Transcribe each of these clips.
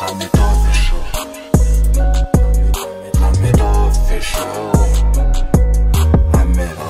Hamid Official. Hamid Official. Hamid.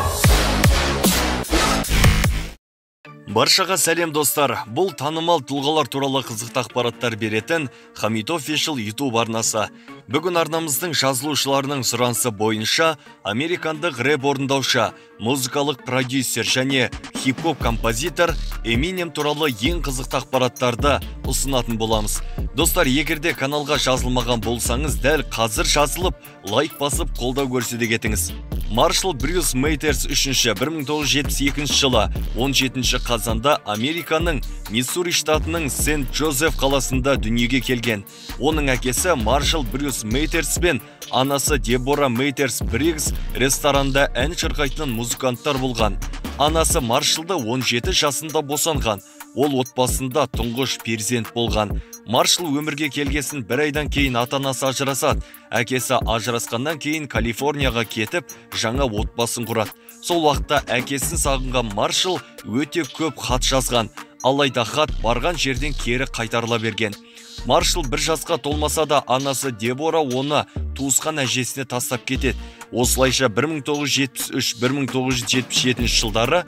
Баршаға сәлем, достар. Бұл танымал тұлғалар туралы қызықты ақпараттар беретін Hamid Official YouTube арнасы. Бүгін арнамыздың жазылушыларының сұранысы бойынша американдық рэп орындаушы, музыкалық продюсер және хип-хоп композитор Eminem туралы ең қызықты ақпараттарды ұсынатын боламыз. Достар, егерде каналға жазылмаған болсаңыз, дәл қазір жазылып, лайк басып қолдау көрсете кетіңіз. Маршал Брюс Мейтерс 3-ші 1972 жылы 17 қазанда Американың Миссури штатының Сент-Джозеф қаласында дүниеге келген. Оның әкесі Маршал Брюс Мейтерс пен анасы Дебора Мейтерс Бригс ресторанда ән шырқайтын музыканттар болған. Анасы Маршалды 17 жасында босанған. Ол отбасында тұңғыш перзент болған. Маршал өмірге келгесін бір айдан кейін ата-анасы ажырасады. Әкесі ажырасқаннан кейін Калифорнияға кетіп, жаңа отбасын құрады. Сол уақытта әкесін сағынған Маршал өте көп хат жазған. Алайда хат барған жерден кері қайтарыла берген. Маршал бір жасқа толмаса да анасы Дебора оны туысқан әжесіне тастап кетеді. Осылайша 1973-1977 жылдары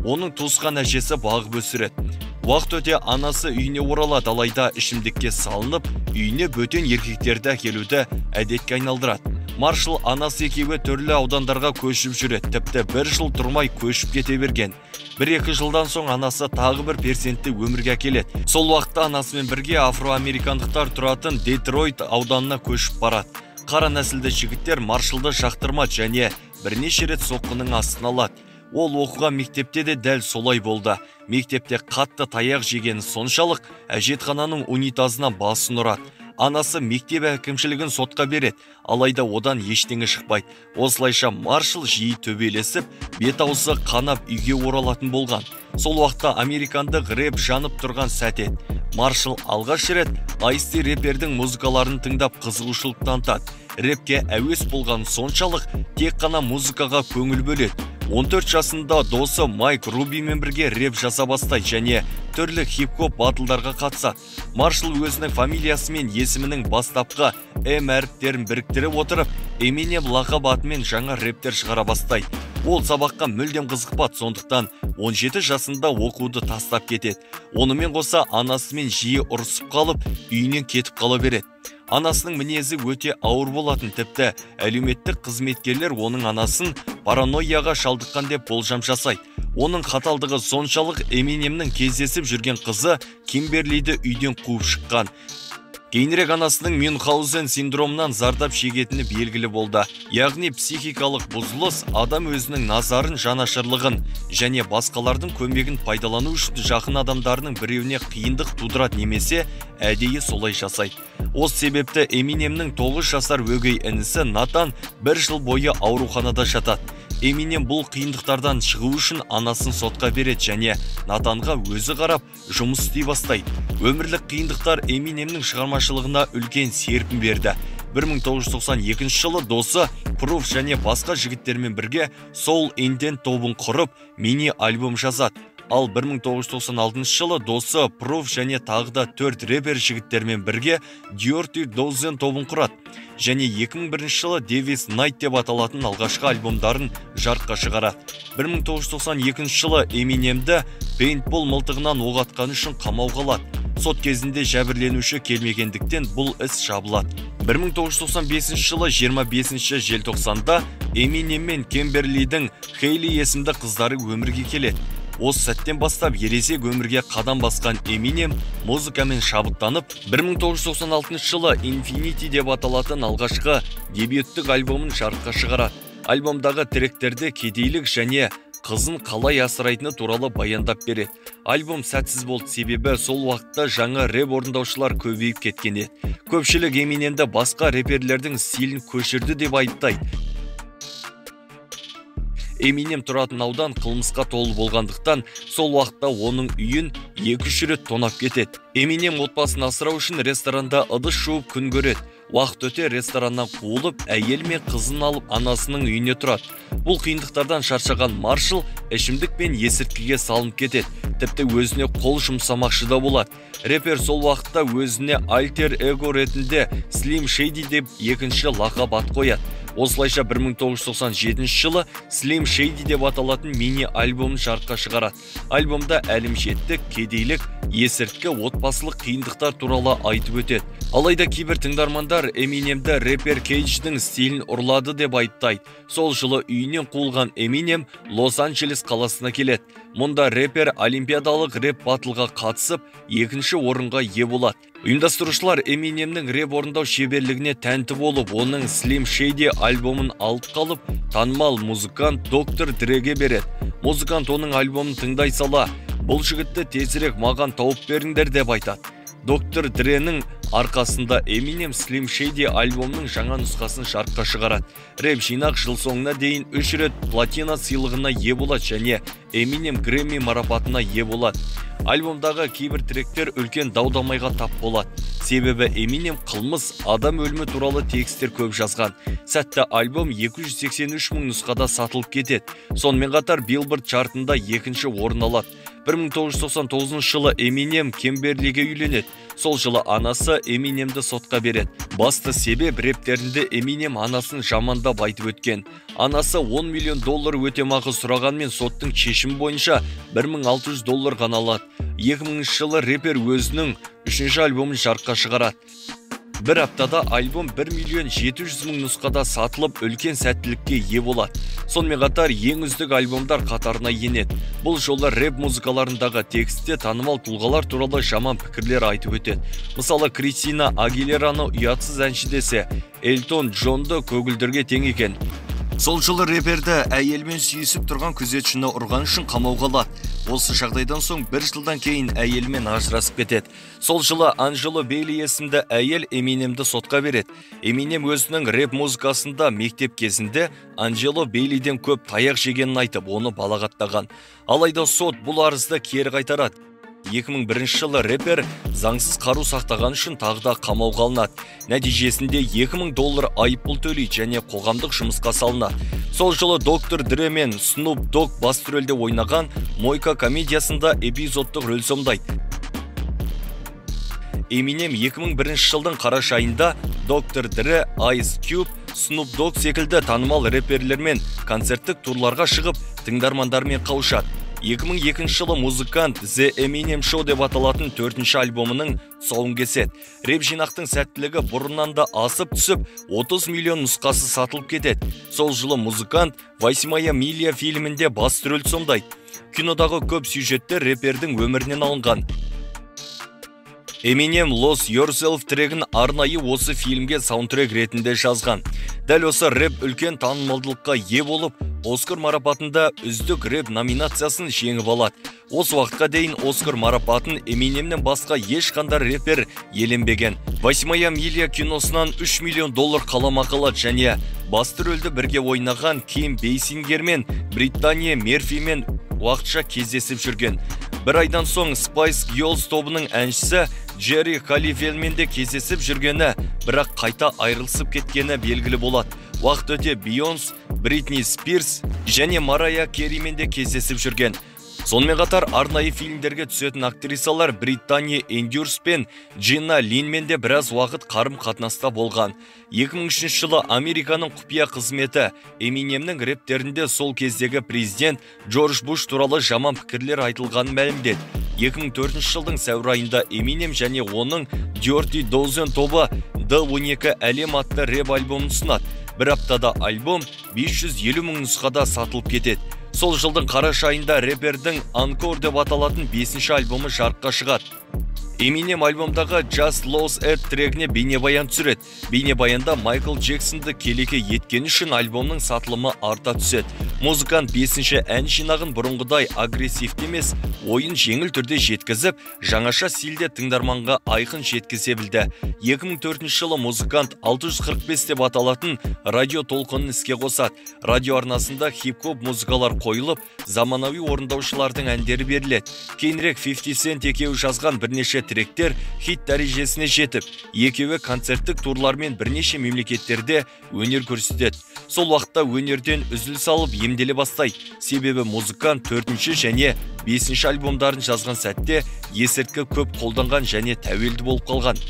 оның туысқан әжесі бағып өсіреді. Уақыт өте анасы үйіне оралады, алайда ішімдікке салынып, үйіне бөтен еркектерді әкелуді әдетке айналдырады. Маршал анасы екеуі түрлі аудандарға көшіп жүреді, тіпті бір жыл тұрмай көшіп кете берген. Бір-екі жылдан соң анасы тағы бір перзентті өмірге әкеледі. Сол уақытта анасымен бірге афроамерикандықтар тұратын Детройт ауданына көшіп барады. Қара нәсілді жігіттер Маршалды жақтырмады және бірнеше рет соққының астына алады. Ол оқыған мектепте де дәл солай болды. Мектепте қатты таяқ жегені соншалық, әжетхананың унитазына басын ұрады. Анасы мектеп әкімшілігін сотқа береді, алайда одан ештеңе шықпайды. Осылайша Маршал жиі төбелесіп, бет аузы қанап үйге оралатын болған. Сол уақытта американдық рэп жанып тұрған сәт еді. Маршал алғаш рет Ice-T рэпердің музыкаларын тыңдап қызығушылық танытады. Рэпке әуес болған соншалық, тек қана музыкаға көңіл бөледі. 14 жасында досы Майк Рубимен бірге рэп жаза бастайды және түрлі хип-хоп батылдарға қатысады. Маршал өзінің фамилиясы мен есімінің бастапқы М әріптерін біріктіріп отырып, Eminem лақап атымен жаңа рэптер шығара бастайды. Ол сабаққа мүлдем қызықпады, сондықтан 17 жасында оқуды тастап кетеді. Онымен қоса анасымен жиі ұрысып қалып, үйінен кетіп қала береді. Анасының мінезі өте ауыр болатын, тіпті әлеуметтік қызметкерлер оның анасын паранойяға шалдыққан деп болжам жасайды. Оның қаталдығы соншалық, Eminemнің кездесіп жүрген қызы Кимберлиді үйден қуып шыққан. Кейінірек анасының Мюнхгаузен синдромынан зардап шегетіні белгілі болды. Яғни психикалық бұзылыс адам өзінің назарын, жанашырлығын және басқалардың көмегін пайдалану үшін жақын адамдарының біреуіне қиындық тудырады немесе әдейі солай жасайды. Осы себепті Eminemнің 9 жасар өгей інісі Натан бір жыл бойы ауруханада жатады. Eminem бұл қиындықтардан шығу үшін анасын сотқа береді және Натанға өзі қарап жұмыс істей бастайды. Өмірлік қиындықтар Eminemнің шығармашылығына үлкен серпін берді. 1992 жылы досы Proof және басқа жігіттермен бірге Soul Intent тобын құрып, мини-альбом жазады. Ал 1996 жылы досы Proof және тағы да 4 рэпер жігіттермен бірге Dirty Dozen тобын құрады. Және 2001 жылы Davis Night деп аталатын алғашқы альбомдарын жарыққа шығарады. 1992 жылы Eminemді пейнтбол мылтығынан оқ атқаны үшін қамауға алады. Сот кезінде жәбірленуші келмегендіктен бұл іс жабылады. 1995 жылы 25 желтоқсанда Eminem мен Кимберлидің Хейли есімді қыздары өмірге келеді. Осы сәттен бастап ересек өмірге қадам басқан Eminem музыкамен шабыттанып, 1996 жылы Infinity деп аталатын алғашқы дебюттік альбомын жарыққа шығарады. Альбомдағы тректерде кедейлік және қызын қалай асырайтыны туралы баяндап береді. Альбом сәтсіз болды, себебі сол уақытта жаңа рэп орындаушылар көбейіп кеткен еді. Көпшілік Eminemді басқа рэперлердің стилін көшірді деп айыптайды. Эминем тұратын аудан қылмысқа толы болғандықтан, сол уақытта оның үйін 2-3 рет тонап кетеді. Эминем отбасын асырау үшін ресторанда ыдыс жуып күн көреді. Уақыт өте рестораннан қуылып, әйел мен қызын алып анасының үйіне тұрады. Бұл қиындықтардан шаршаған Маршал ішімдік пен есірткіге салынып кетеді. Тіпті өзіне қол жұмсамақшы да болады. Рэпер сол уақытта өзіне альтер эго ретінде Slim Shady деп екінші лақап ат қояды. Осылайша 1997 жылы Slim Shady деп аталатын мини-альбомын жарыққа шығарады. Альбомда әлімжеттік, кедейлік, есірткі, отбасылық қиындықтар туралы айтып өтеді. Алайда кейбір тыңдармандар Эминемді рэпер Кейдждің стилін ұрлады деп айыптайды. Сол жылы үйінен қуылған Эминем Лос-Анджелес қаласына келеді. Мұнда рэпер олимпиадалық рэп батлға қатысып, екінші орынға ие болады. Ұйымдастырушылар Эминемнің рэп орындау шеберлігіне тәнті болып, оның Slim Shady альбомын алып қалып, танымал музыкант Доктор Дреге береді. Музыкант оның альбомын тыңдай сала, бұл жігітті тезірек маған тауып беріңдер деп айтады. Доктор Дренің арқасында Эминем Slim Shady альбомының жаңа нұсқасын жарыққа шығарады. Рэп жинақ жыл соңына дейін 3 рет платина сыйлығына ие болады және Эминем Грэмми марапатына ие болады. Альбомдағы кейбір тректер үлкен дау-дамайға тап болады. Себебі Эминем қылмыс, адам өлімі туралы текстер көп жазған. Сәтті альбом 283 мың нұсқада сатылып кетеді. Сонымен қатар Billboard чартында екінші орын алады. 1999 жылы Эминем Кимберлиге үйленеді. Сол жылы анасы Эминемді сотқа береді. Басты себеп рэптерінде Эминем анасын жамандап айтып өткен. Анасы 10 миллион доллар өтемақы сұрағанмен соттың шешімі бойынша 1600 доллар ғана алады. 2000 жылы рэпер өзінің 3-ші альбомын жарыққа шығарады. Бір аптада альбом 1 миллион 700 мың нұсқада сатылып, үлкен сәттілікке ие болады. Сонымен қатар ең үздік альбомдар қатарына енеді. Бұл жолы рэп музыкаларындағы текстте танымал тұлғалар туралы жаман пікірлер айтып өтеді. Мысалы, Кристина Агилераны ұятсыз әнші десе, Элтон Джонды көгілдірге тең екен. Сол жылы рэперді әйелмен сүйісіп тұрған күзетшіні ұрған үшін қамауға алады. Осы жағдайдан соң бір жылдан кейін әйелмен ажырасып кетеді. Сол жылы Анджело Бейли есімді әйел Эминемді сотқа береді. Эминем өзінің рэп музыкасында мектеп кезінде Анджело Бейлиден көп таяқ жегенін айтып, оны балағаттаған. Алайда сот бұл арызды кері қайтарады. 2001 жылы рэпер заңсыз қару сақтаған үшін тағы да қамауға алынады. Нәтижесінде 2000 доллар айыппұл төлейді және қоғамдық жұмысқа салынады. Сол жылы Доктор Дре мен Снуп Дог басты рөлде ойнаған Мойка комедиясында эпизодтық рөл сомдайды. Эминем 2001 жылдың қараша айында Доктор Дре, Ice Cube, Snoop Dogg секілді танымал рэперлермен концерттік турларға шығып, тыңдармандармен қауышады. 2002 жылы музыкант The Eminem Show деп аталатын 4-ші альбомының тұсауын кеседі. Рэп жинақтың сәттілігі бұрыннан да асып түсіп, 30 миллион нұсқасы сатылып кетеді. Сол жылы музыкант «Восьмая миля» фильмінде басты рөл сомдайды. Кинодағы көп сюжеттер рэпердің өмірінен алынған. Eminem Lose Yourself трегін арнайы осы фильмге саундтрек ретінде жазған. Дәл осы рэп үлкен танымалдылыққа ие болып, Оскар марапатында үздік рэп номинациясын жеңіп алады. Осы уақытқа дейін Оскар марапатын Эминемнен басқа ешқандай рэпер иеленбеген. «Восьмая миля» киносынан 3 миллион доллар қаламақы алады және басты рөлді бірге ойнаған Ким Бейсингер мен Британия Мерфимен уақытша кездесіп жүрген. Бір айдан соң Spice Girls тобының әншісі Джерри Халливелмен де кездесіп жүргені, бірақ қайта айырылысып кеткені белгілі болады. Уақыт өте Бейонс, Бритни Спирс және Марая Керримен де кездесіп жүрген. Сонымен қатар арнайы фильмдерге түсетін актрисалар Британия Эндюрс пен Джинна Линмен де біраз уақыт қарым-қатынаста болған. 2003 жылы Американың құпия қызметі Эминемнің рэптерінде сол кездегі президент Джордж Буш туралы жаман пікірлер айтылғанын мәлімдеді. 2004 жылдың сәуір айында Эминем және оның Dirty Dozen тобы D12 әлем атты рэп альбомын ұсынады. Бір аптада альбом 550 мың нұсқада сатылып кетеді. Сол жылдың қараша айында рэпердің Анкор деп аталатын 5-ші альбомы жарыққа шығады. Эминем альбомдағы Just Lose It трегіне бейнебаян түсіреді. Бейнебаянда Майкл Джексонды келеке еткені үшін альбомның сатылымы арта түседі. Музыкант 5-ші ән жинағын бұрынғыдай агрессивті емес, ойын жеңіл түрде жеткізіп, жаңаша стильде тыңдарманға айқын жеткізе білді. 2004 жылы музыкант 645 деп аталатын радио толқынын іске қосады. Радио арнасында хип-хоп музыкалар қойылып, заманауи орындаушылардың әндері беріледі. Кейінірек 50 Cent екеуі жазған бірнеше тректер хит дәрежесіне жетіп, екеуі концерттік турлармен бірнеше мемлекеттерде өнер көрсетеді. Сол уақытта өнерден үзіл салып емделе бастайды. Себебі музыкант 4-ші және 5-ші альбомдарын жазған сәтте есірткі көп қолданған және тәуелді болып қалған.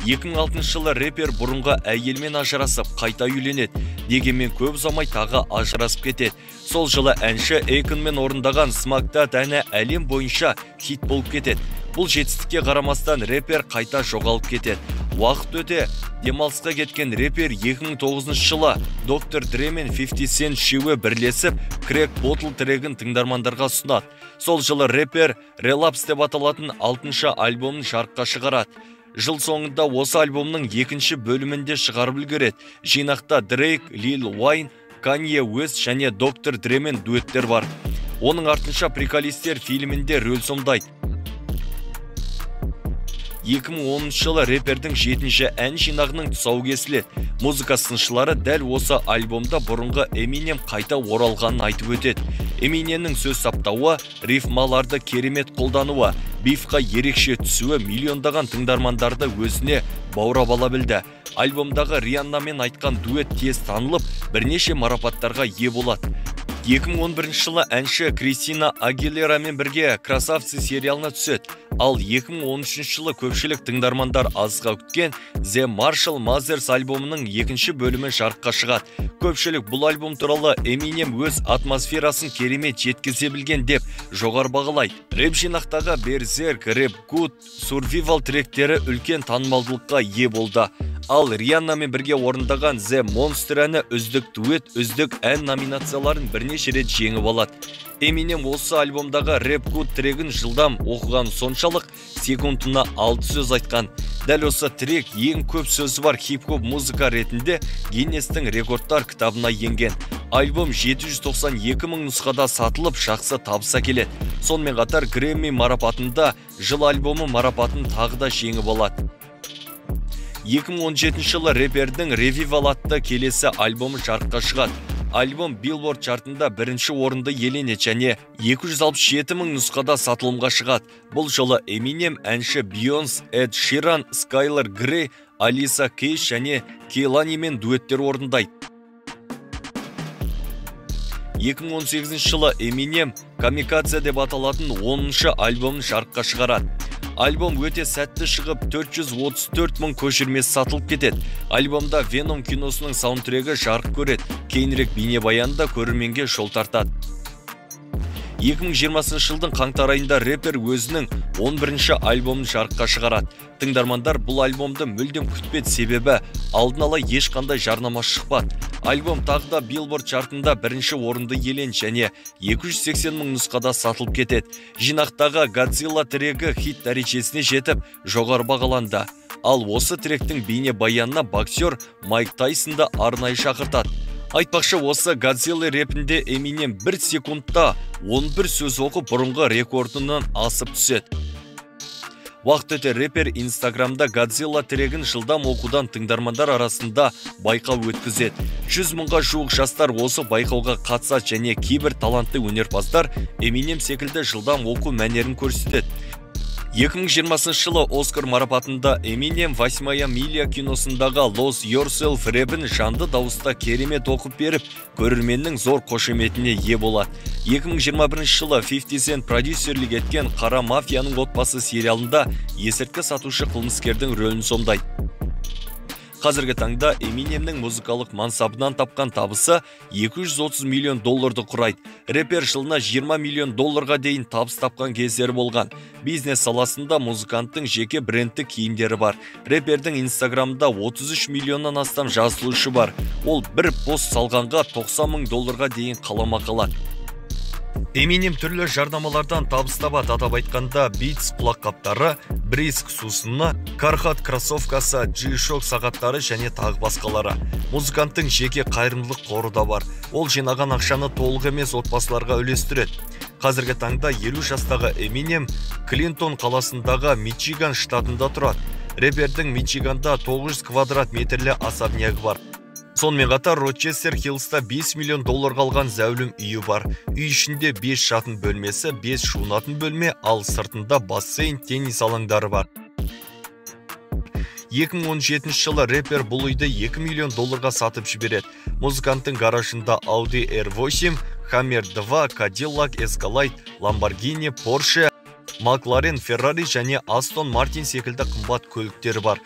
2006 жылы рэпер бұрынғы әйелмен ажырасып, қайта үйленеді. Дегенмен көп ұзамай тағы ажырасып кетеді. Сол жылы әнші Эйконмен орындаған Smack That әні әлем бойынша хит болып кетеді. Бұл жетістікке қарамастан рэпер қайта жоғалып кетеді. Уақыт өте демалысқа кеткен рэпер 2009 жылы Доктор Дре мен 50 Cent үшеуі бірлесіп Crack Bottle трегін тыңдармандарға ұсынады. Сол жылы рэпер Relapse деп аталатын 6-шы альбомын жарыққа шығарады. Жыл соңында осы альбомның екінші бөлімінде шығарып үлгереді. Жинақта Дрейк, Лил Уайн, Канье Уэст және Доктор Дремен дуэттер бар. Оның артынша Приколистер фильмінде рөл сомдайды. 2010 жылы рэпердің 7-ші ән жинағының тұсауы кесіледі. Музыка сыншылары дәл осы альбомда бұрынғы Эминем қайта оралғанын айтып өтеді. Эминемнің сөз саптауы, рифмаларды керемет қолдануы, бифқа ерекше түсуі миллиондаған тыңдармандарды өзіне баурап ала білді. Альбомдағы Рианнамен айтқан дуэт тез танылып, бірнеше марапаттарға ие болады. 2011 жылы әнші Кристина Агилерамен бірге «Красавцы» сериалына түседі. Ал 2013 жылы көпшілік тыңдармандар азға күткен The Marshall Mathers альбомының екінші бөлімі жарыққа шығады. Көпшілік бұл альбом туралы Эминем өз атмосферасын керемет жеткізе білген деп жоғары бағалайды. Рэп жинақтағы Berserk, Rap God, Survival тректері үлкен танымалдылыққа ие болды. Ал Рианнамен бірге орындаған The Monster әні үздік дуэт, үздік ән номинацияларын бірнеше рет жеңіп алады. Эминем осы альбомдағы Rap God трегін жылдам оқыған соншалық секундына 6 сөз айтқан. Дәл осы трек ең көп сөзі бар хип-хоп музыка ретінде Гиннестің рекордтар кітабына енген. Альбом 792 мың нұсқада сатылып, жақсы табыс әкеледі. Сонымен қатар Грэмми марапатында жыл альбомы марапатын тағы да жеңіп алады. 2017 жылы рэпердің Revival атты келесі альбомы жарыққа шығады. Альбом Billboard чартында бірінші орынды иеленеді және 267 мың нұсқада сатылымға шығады. Бұл жылы Эминем әнші Бейонсе, Эд Ширан, Скайлер Грей, Алиса Кейс және Кейланимен дуэттер орындайды. 2018 жылы Эминем Камикадзе деп аталатын 10-шы альбомын жарыққа шығарады. Альбом өте сәтті шығып, 434 мың көшірмесі сатылып кетеді. Альбомда Веном киносының саундтрегі жарық көреді. Кейінірек бейнебаянда көрерменге жол тартады. 2020 жылдың қаңтар айында рэпер өзінің 11-ші альбомын жарыққа шығарады. Тыңдармандар бұл альбомды мүлдем күтпеді, себебі алдын ала ешқандай жарнама шықпады. Альбом тағы да Billboard чартында бірінші орынды иеленді және 280 мың нұсқада сатылып кетеді. Жинақтағы Godzilla трегі хит дәрежесіне жетіп, жоғары бағаланды. Ал осы тректің бейнебаянына боксер Майк Тайсонды арнайы шақыртады. Айтпақшы, осы Godzilla рэпінде Эминем 1 секундта 11 сөз оқып, бұрынғы рекордынан асып түседі. Уақыт өте рэпер Инстаграмда Godzilla трегін жылдам оқудан тыңдармандар арасында байқау өткізеді. 100 мыңға жуық жастар осы байқауға қатысады және кейбір талантты өнерпаздар Эминем секілді жылдам оқу мәнерін көрсетеді. 2020 жылы Оскар марапатында Эминем «Восьмая миля» киносындағы Lose Yourself рэпін жанды дауыста керемет оқып беріп, көрерменнің зор қошеметіне ие болады. 2021 жылы 50 Cent продюсерлік еткен «Қара мафияның отбасы» сериалында есірткі сатушы қылмыскердің рөлін сомдайды. Қазіргі таңда Эминемнің музыкалық мансабынан тапқан табысы 230 миллион долларды құрайды. Рэпер жылына 20 миллион долларға дейін табыс тапқан кездері болған. Бизнес саласында музыканттың жеке брендті киімдері бар. Рэпердің Инстаграмда 33 миллионнан астам жазылушы бар. Ол бір пост салғанға 90 мың долларға дейін қаламақы алады. Эминем түрлі жарнамалардан табыс табады, атап айтқанда Beats құлаққаптары, Brisk сусыны, Carhartt кроссовкасы, G-Shock сағаттары және тағы басқалары. Музыканттың жеке қайырымдылық қоры да бар. Ол жинаған ақшаны толық емес отбасыларға үлестіреді. Қазіргі таңда 50 жастағы Эминем Клинтон қаласындағы Мичиган штатында тұрады. Рэпердің Мичиганда 900 квадрат метрлі особнягі бар. Сонымен қатар Рочестер Хиллста 5 миллион долларға алған зәулім үйі бар. Үй ішінде 5 жатын бөлмесі, 5 жуынатын бөлме, ал сыртында бассейн, теннис алаңдары бар. 2017 жылы рэпер бұл үйді 2 миллион долларға сатып жібереді. Музыканттың гаражында Audi R8, Hummer 2, Cadillac Escalade, Lamborghini, Porsche, McLaren, Ferrari және Aston Martin секілді қымбат көліктері бар.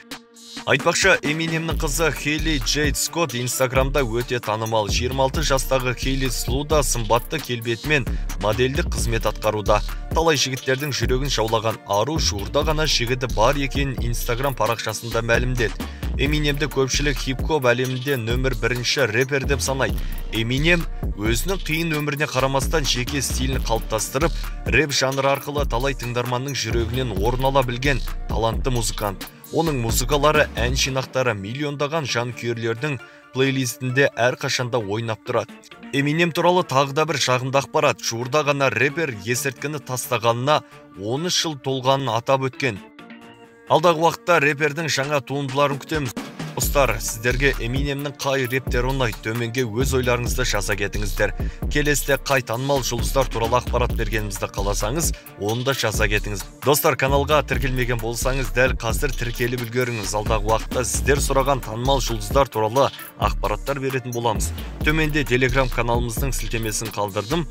Айтпақшы, Эминемнің қызы Хейли Джейд Скотт Инстаграмда өте танымал. 26 жастағы Хейли сұлу да сымбатты келбетімен модельдік қызмет атқаруда. Талай жігіттердің жүрегін жаулаған ару жуырда ғана жігіті бар екенін Инстаграм парақшасында мәлімдеді. Эминемді көпшілік хип-хоп әлемінде нөмір бірінші рэпер деп санайды. Эминем өзінің қиын өміріне қарамастан жеке стилін қалыптастырып, рэп жанры арқылы талай тыңдарманның жүрегінен орын ала білген талантты музыкант. Оның музыкалары, ән жинақтары миллиондаған жанкүйерлердің плейлистінде әрқашанда ойнап тұрады. Эминем туралы тағы да бір жағымды ақпарат. Жуырда ғана рэпер есірткіні тастағанына 13 жыл толғанын атап өткен. Алдағы уақытта рэпердің жаңа туындыларын күтеміз. Достар, сіздерге Эминемнің қай рэптері ұнайды? Төменге өз ойларыңызды жаза кетіңіздер. Келесіде қай танымал жұлдыздар туралы ақпарат бергенімізді қаласаңыз, оны да жаза кетіңіз. Достар, каналға тіркелмеген болсаңыз, дәл қазір тіркеліп үлгеріңіз. Алдағы уақытта сіздер сұраған танымал жұлдыздар туралы ақпараттар беретін боламыз. Төменде Telegram каналымыздың сілтемесін қалдырдым.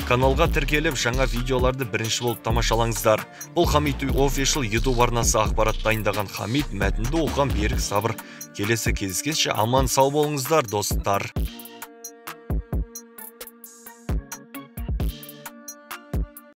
Каналға тіркеліп, жаңа видеоларды бірінші болып тамашалаңыздар. Бұл Хамит Official YouTube арнасы. Ақпарат дайындаған Хамит, мәтінді оқыған Берік Сабыр. Келесі кездескенше аман сау болыңыздар, достар.